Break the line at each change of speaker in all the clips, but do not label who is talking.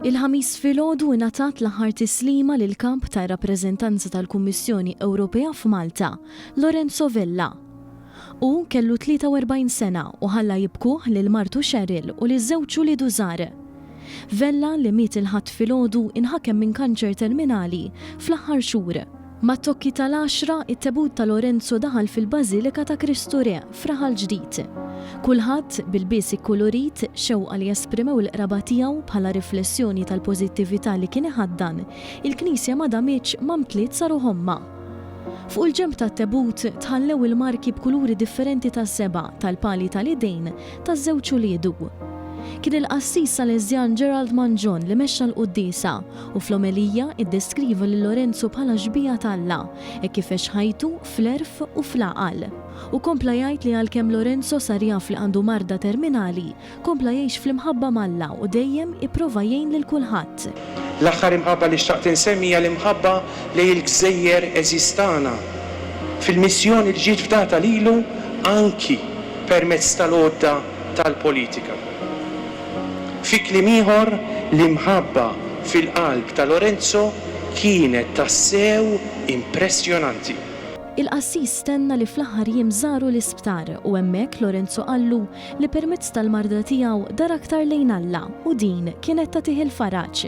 Il-Ħamis filgħodu ingħatat l-aħħar tislima lill-Kap tar-Rappreżentanza tal-Kummissjoni Ewropea f'Malta, Lorenzo Vella. Hu kellu 43 sena u ħalla jibkuh lil martu Cheryl u liż-żewġ uliedu żgħar. Vella, li miet il-Ħadd filgħodu, inħakem minn kanċer terminali fl-aħħar xhur. Mat-tokki tal-għaxra, it-tebut ta' Lorenzo daħal fil-Bażilika ta' Kristu Re, f'Raħal Ġdid. Kulħadd, b'ilbies ikkulurit, xewqa li esprimew il-qraba tiegħu bħala riflessjoni tal-pożittività li kien iħaddan, il-knisja ma damitx ma mtliet sa ruħ ommha. Fuq il-ġenb tat-tebut tħallew il-marki b'kuluri differenti taż-żebgħa tal-pali tal-idejn taż-żewġ uliedu. Kien il-qassis Salesjan Gerald Mangion li mexxa l-quddiesa u fl-omelija iddeskriva lil Lorenzo bħala xbieha t'Alla hekk kif għex ħajtu fl-għerf u fl-għaqal. Hu kompla jgħid li għalkemm Lorenzo sar jaf li għandu marda terminali, kompla jgħix fl-imħabba m'Alla u dejjem ipprova jgħin lil kulħadd.
L-aħħar imħabba li xtaqt insemmi hija l-imħabba lejn il-gżejjer għeżież tagħna, fil-missjoni li ġiet fdata lilu anki permezz tal-għodda tal-politika. Fi kliem ieħor, l-imħabba fil-qalb ta' Lorenzo kienet tassew impressjonanti.
Il-qassis tenna li fl-aħħar jiem żaru l-isptar u hemmhekk Lorenzo qallu li permezz tal-marda tiegħu dar aktar lejn Alla u din kienet tagħtih il-faraġ.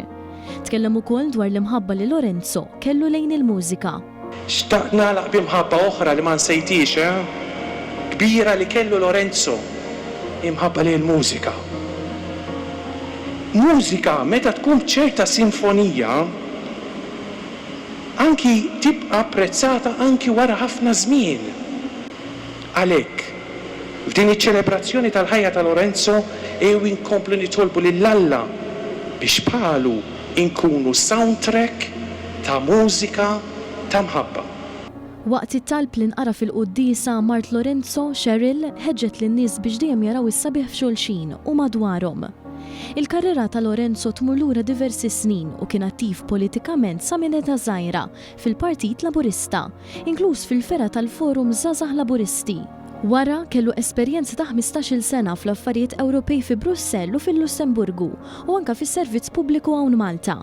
Tkellem ukoll dwar l-imħabba li Lorenzo kellu lejn il-mużika.
Xtaqt nagħlaq bi mħabba oħra li ma nsejthiex, eh? Kbira li kellu Lorenzo, imħabba lejn il-mużika. Mużika meta tkun b'ċerta sinfonija, anki tibqa' apprezzata anki wara ħafna żmien. Għalhekk, f'din iċ-ċelebrazzjoni tal-ħajja ta' Lorenzo, ejjew inkomplu nitolbu lil Alla biex bħalu inkunu soundtrack ta' mużika ta' mħabba.
Waqt it-talb li nqara fil-quddiesa, mart Lorenzo, Cheryl, ħeġġet lin-nies biex dejjem jaraw is-sabiħ f'xulxin u madwarhom. Il-karriera ta' Lorenzo tmur lura diversi snin u kien attiv politikament sa minn età żgħira fil-Partit Laburista, inkluż fil-fergħa tal-Forum Żgħażagħ Laburisti. Wara, kellu esperjenza ta' ħmistax-il sena fl-affarijiet Ewropej fi Brussell u fil-Lussemburgu u anke fis-servizz pubbliku hawn Malta.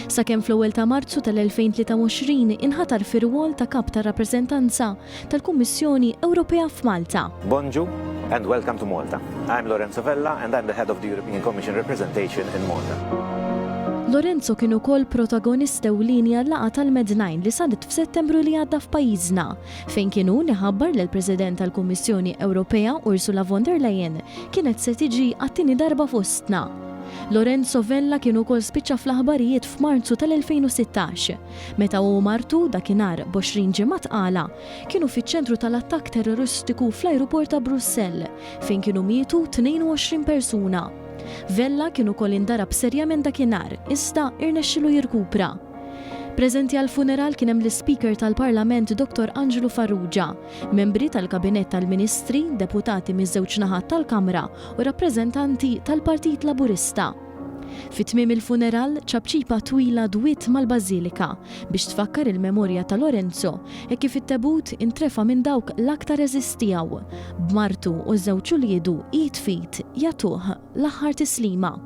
Sakemm fl-ewwel ta' Marzu tal-2023 inħatar fir-rwol ta' Kap tar-Rappreżentanza tal-Kummissjoni Ewropea f'Malta.
Bonġu and welcome to Malta. I'm Lorenzo Vella and I'm the head of the European Commission representation in Malta.
Lorenzo kien ukoll protagonist ewlieni għal-laqgħa tal-Med-Nine li saret f'Settembru li għadda f'pajjiżna, fejn kien hu li ħabbar li l-President tal-Kummissjoni Ewropea Ursula von der Leyen kienet se tiġi għat-tieni darba fostna. Lorenzo Vella kien ukoll spiċċa fl-aħbarijiet f'Marzu tal-2016, meta hu u martu, dakinhar b'għoxrin ġimgħa tqala, kienu fiċ-ċentru tal-attakk terroristiku fl-ajruport ta' Brussell, fejn kienu mietu 22 persuna. Vella kien ukoll indarab serjament dakinhar, iżda irnexxilu jirkupra. Preżenti għall-funeral kien hemm l-Ispeaker tal-Parlament Dottor Anġlu Farrugia, membri tal-Kabinett tal-Ministri, deputati miż-żewġ naħat tal-Kamra u rappreżentanti tal-Partit Laburista. Fi tmiem il-funeral, ċapċipa twila dwiet mal-Bażilika biex tfakkar il-memorja ta' Lorenzo hekk kif it-tebut intrefa' minn dawk l-aktar għeżież tiegħu, b'martu u ż-żewġ uliedu id f'id jagħtuh l-aħħar tislima.